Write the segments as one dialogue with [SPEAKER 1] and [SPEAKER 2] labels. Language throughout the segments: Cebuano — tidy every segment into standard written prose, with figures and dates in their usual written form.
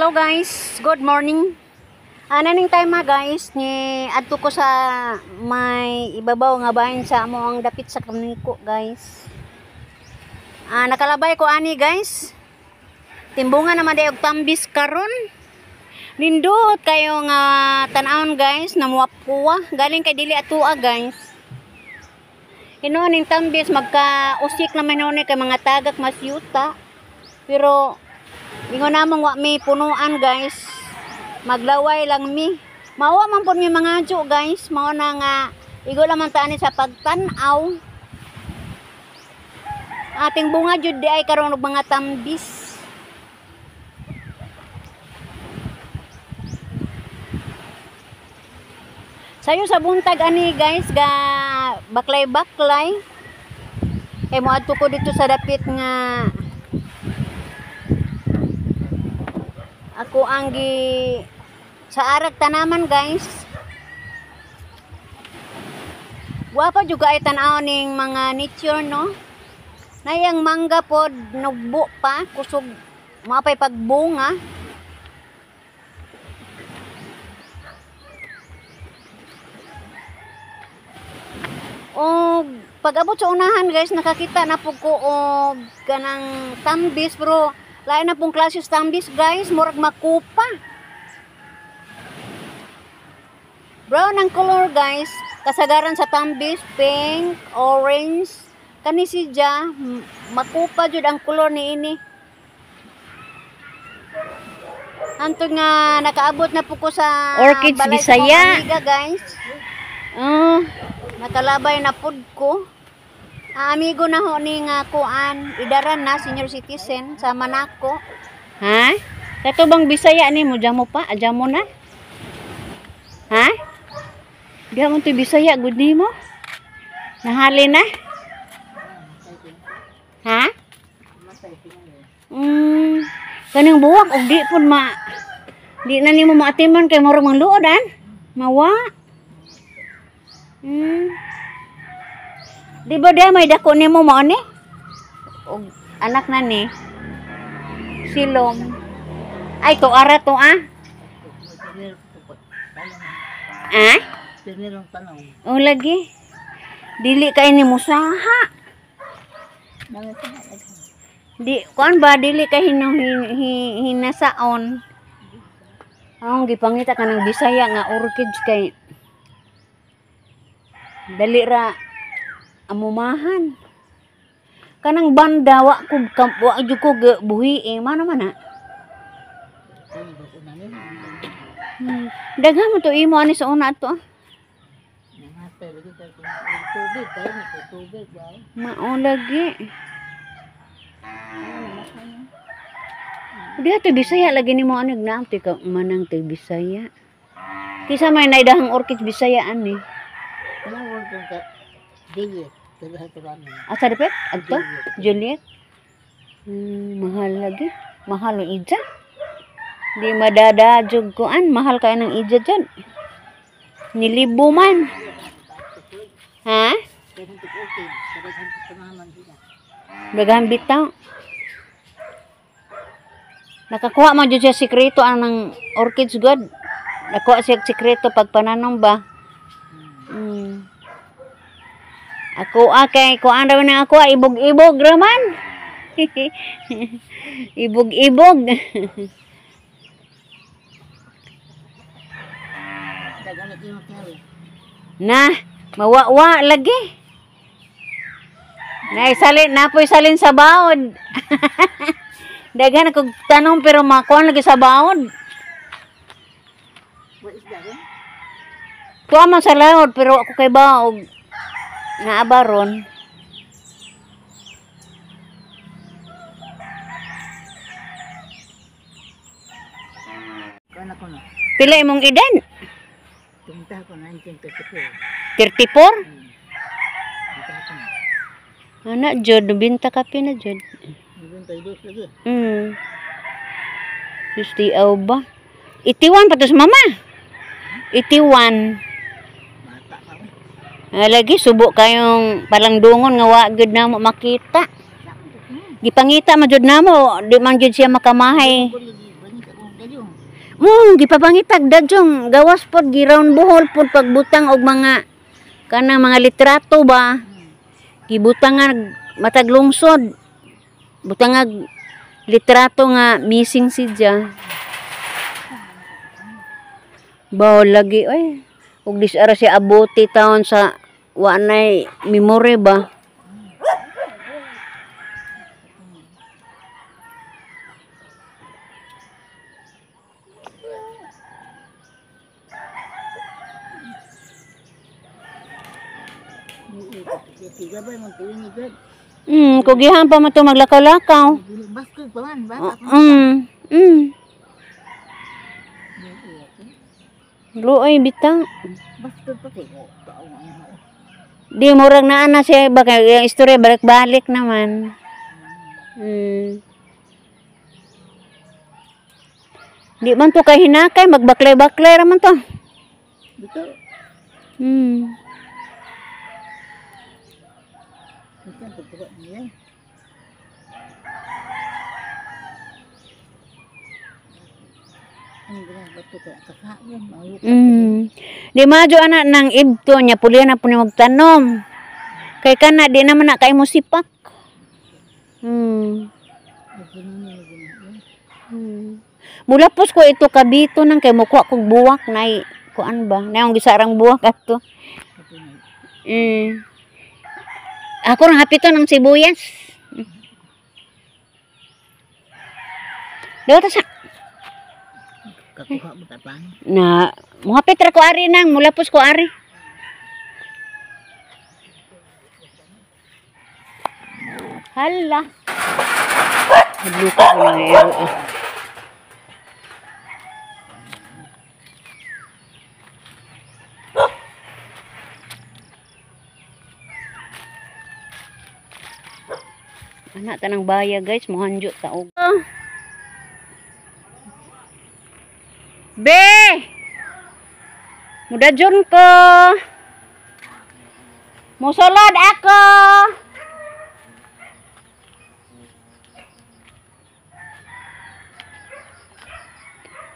[SPEAKER 1] Hello guys, good morning. Ana ning time ha guys, ni adto ko sa may ibabaw nga bahin sa amo ang dapit sa Kamiko guys. Nakalabay ko ani guys. Timbungan naman day og tambis karon. Nindot kayo nga tan-awon guys, namuwap-kuwa. Galing kay dili atua guys. Hinuon ning tambis magka-usik naman hinuon kay mga tagak mas yuta. Pero ingon namong wa mi punuan guys. Maglaway lang mi. Mawa man pud mi mga adyo guys. Mao na nga igo lang man ta ani sa pagtan-aw. Ating bunga jud di ay karon og mga tambis. Sayo sa buntag ani guys ga baklay-baklay. Kay moadto ko dito sa dapit nga ako ang gi sa arag tanaman guys. Gwapa jud ay tan-aw ning mga nature no. Nayang mangga pod nugbo pa kusog mapay pagbunga. Og pag-abot sa unahan guys, nakakita na pud ko og kanang tambis pero lain na pong klase sa tambis guys, murag makupa. Brown ang color guys, kasagaran sa tambis, pink, orange, kani siya makupa jud ang color niini. Hantod nga nakaabot na po ko sa
[SPEAKER 2] Orchids
[SPEAKER 1] balay sa
[SPEAKER 2] Bisaya.
[SPEAKER 1] mga amiga guys.
[SPEAKER 2] Oh,
[SPEAKER 1] nakalabay na pud ko. Amigo na ho ni nga kuan, idaran na senior citizen sa Manako.
[SPEAKER 2] Ha? Kato bang Bisaya ni mo jamo pa? Ajamo na? Ha? Diha mo to Bisaya gud nimo? Nahali na? Ha? Kaning buwak og di pud ma di na nimo maatiman kay murag mangluod an. Mawa. Di ba diha may dako nimo mao ni? Og anak na ni. Silom. Ay to ara to ah. Ah? O lagi. Dili kay ni musaha. Di kuan ba dili kay hinasaon. Ang gipangita ka ng Bisaya nga orchids kay dali ra amumahan. Kanang banda wa ko wa jud ko buhi eh mana man ha. Daghan mo to imo ani sa una ato. Mao lagi. Diha to Bisaya lagi nimo ani naam ti ka manang ti Bisaya. Kisa may naidahang orchids Bisaya ani. Asa dapat? Adto? Juliet? Mahal lagi. Mahal ang ija. Di madada jud kuan, mahal kay ng ija dyan. Nilibo man. Ha? Daghan bitaw. Nakakuha man jud siya sikreto ang ng orchids god. Nakuha siya sikreto pagpananom ba. Ako kay kuan raw na ako ibog-ibog raman. Ibog-ibog. Na, mawawa lagi. Naisalin, napoy salin sa baod. Daghan ako tanong pero makuan lagi sa baod. Tuwa man sa laod pero ako kay baog. Naabaron. Pila imong edad?
[SPEAKER 3] 1934.
[SPEAKER 2] 34? Ana jud, binta ka pina jud.
[SPEAKER 3] 92 lagi.
[SPEAKER 2] Gusti aw ba? 81 pa to sa mama. 81. Lagi subo kayong palangdungon nga wa gud na mo makita. Gipangita man jud namo, di man jud siya makamahay.
[SPEAKER 1] Mo gipapangitag dadyong gawas pod gi-round buhol pod pagbutang og mga kanang mga litrato ba. Gibutangan matag lungsod. Butangag litrato nga missing siya. Baw lagi oy. Ug disara siya abuti taon sa wa nay memory ba. Kugihan pa man to maglakaw-lakaw.
[SPEAKER 3] Baskog pa man, bata.
[SPEAKER 1] Luoy bitang.
[SPEAKER 3] Baskog pa kay.
[SPEAKER 1] Di murag naa na siya ba kay ang istorya balik-balik naman. Di man to kay hinakay, magbaklay-baklay ra man to.
[SPEAKER 3] Dito.
[SPEAKER 1] Di madyo ana nang ibto niya puli na po ni magtanom. Kay kana di naman na kay mo sipak. Mulapos ko ito kabito nang kay mukuha kog buwak nay kuan ba? Naong gisarang buwak ato. Ako rang hapito ng sibuyas. Daw ta sa
[SPEAKER 3] Kakuha mo tapang.
[SPEAKER 1] Na, muhapit ra ko ari nang mulapos ko ari. Hala. Hadluka ko na ero. Anak tanang baya guys, mohanjo taog. Be! Mudajon ko. Musulod ako.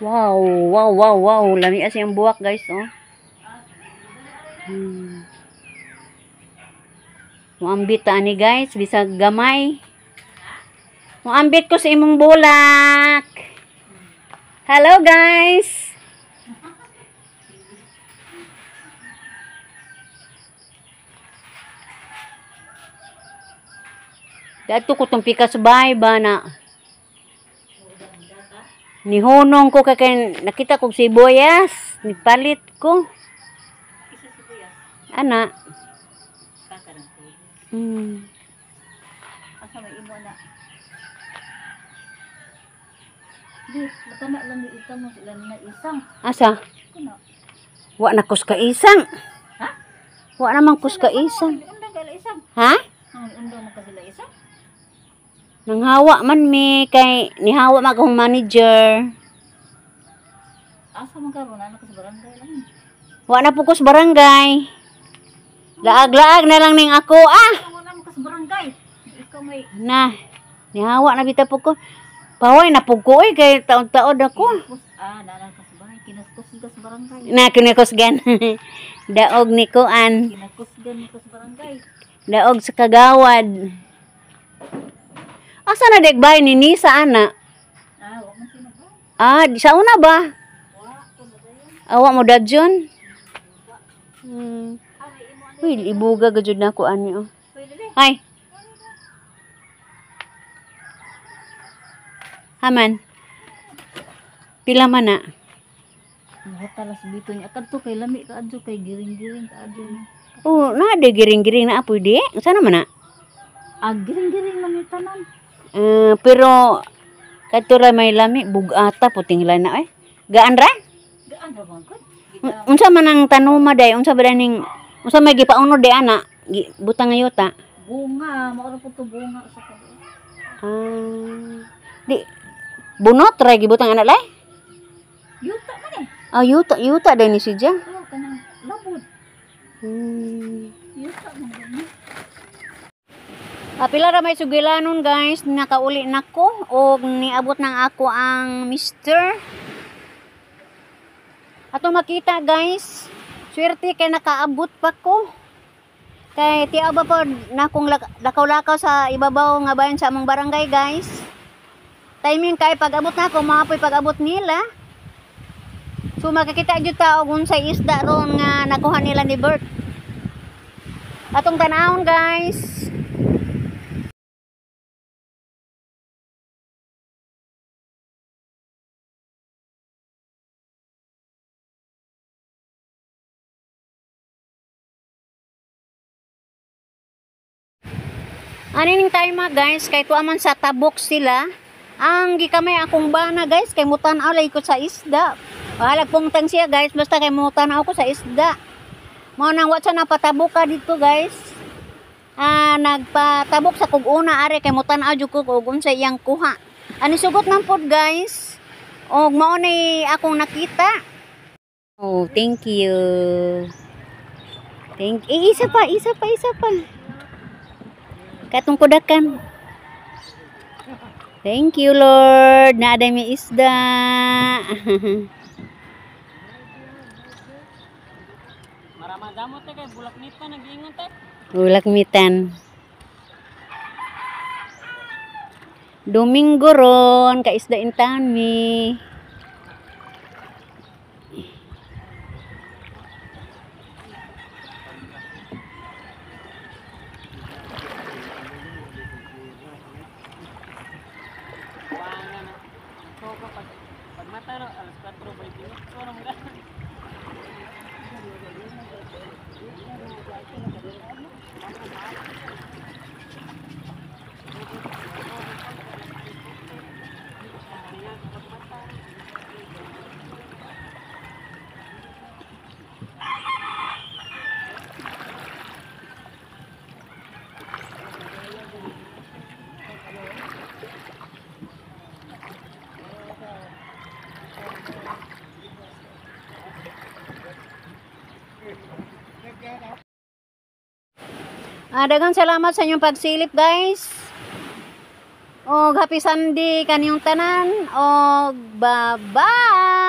[SPEAKER 1] Wow, wow, wow, wow. Lami as yung buwak guys, oh. Muambit ta ani guys, bisag gamay. Muambit ko sa imong bulak. Hello guys. Dato ko tong pikas bay ba na. Nihunong ko kay nakita kog sibuyas, nipalit ko. Ana.
[SPEAKER 3] Asa may imo na? Di, matana lang ni ita mo sila na isang.
[SPEAKER 1] Asa?
[SPEAKER 3] Kuno.
[SPEAKER 1] Wa na kus ka isang.
[SPEAKER 3] Ha?
[SPEAKER 1] Wa naman kus ka isang.
[SPEAKER 3] Undang kay isang.
[SPEAKER 1] Ha?
[SPEAKER 3] Undang man ka sila isang.
[SPEAKER 1] Nanghawa man mi kay nihawa man akong manager.
[SPEAKER 3] Asa man karon ana ka sa barangay lang.
[SPEAKER 1] Wa na po ko sa barangay. Laag-laag na lang ning ako ah.
[SPEAKER 3] Wa na man ka sa barangay. Ikaw may
[SPEAKER 1] Na nihawa na bitaw po ko. Paway na po ko oy kay taod-taod ako.
[SPEAKER 3] Ah, na ka sa barangay, kinakusgan ka sa barangay.
[SPEAKER 1] Na kinakusgan. Daog ni kuan.
[SPEAKER 3] Kinakusgan ka sa barangay.
[SPEAKER 1] Daog sa kagawad. Asa na degbay ni Nisa ana?
[SPEAKER 3] Ah, wa man sino ba?
[SPEAKER 1] Ah, di sa una ba?
[SPEAKER 3] Wa ko mo dayon.
[SPEAKER 1] Awa mo dadyon. Uy, ibuga gajud na ako ani oh. Ay. Haman. Pila man na?
[SPEAKER 3] Matalas dito niya kadto kay lami ka adyo kay giring-giring ka adyo.
[SPEAKER 1] Oh, na de giring-giring na apoy di. Sana man na?
[SPEAKER 3] Ah, giring-giring man ni tanan.
[SPEAKER 1] Pero kadto ra may lami bugata puting na eh. Gaan ra?
[SPEAKER 3] Gaan ra man ko.
[SPEAKER 1] Unsa man ang tanuma day? Unsa ba ning unsa may gipaunod day ana? Butang nga yuta.
[SPEAKER 3] Bunga, mao ra po to bunga sa kabuo.
[SPEAKER 1] Ah. Di bunot ra gibutang ana lay?
[SPEAKER 3] Yuta man eh.
[SPEAKER 1] Ah, yuta, yuta day ni siya.
[SPEAKER 3] Oh, kanang labod. Yuta man gani.
[SPEAKER 1] Pila ra may sugilanon guys, nakauli na ko og niabot nang ako ang mister. Ato makita guys. Swerte kay nakaabot pa ko. Kay tiaw ba po na kung lakaw-lakaw sa ibabaw nga bayan sa among barangay guys. Timing kay pag-abot na ako, maapoy pag-abot nila. So makakita jud ta og unsay isda ron nga nakuha nila ni Bert. Atong tan-awon guys. Ani ning time guys, kay tuwa man sa tabok sila. Ang gikamay akong bana guys, kay mutan-aw lay ko sa isda. Bahalag pungtang siya guys, basta kay mutan-aw ko sa isda. Mao nang wa siya napatabok ka dito guys. Nagpatabok sa kog una are kay mutan-aw jud ko og unsa iyang kuha. Ani sugot man pod guys. Og mao nay akong nakita.
[SPEAKER 2] Oh, thank you. Thank eh, isa pa, isa pa, isa pa. Katong kudakan. Thank you, Lord. Naaday may isda.
[SPEAKER 3] Maramadamo te kay bulak nita nag-iingon te.
[SPEAKER 2] Bulak mitan. Domingo ron, kaisda in town mi.
[SPEAKER 3] Pag mata no, alas 4:28 na mga.
[SPEAKER 1] Daghang salamat sa inyong pagsilip guys. Og happy Sunday kaniyong tanan. Og bye-bye.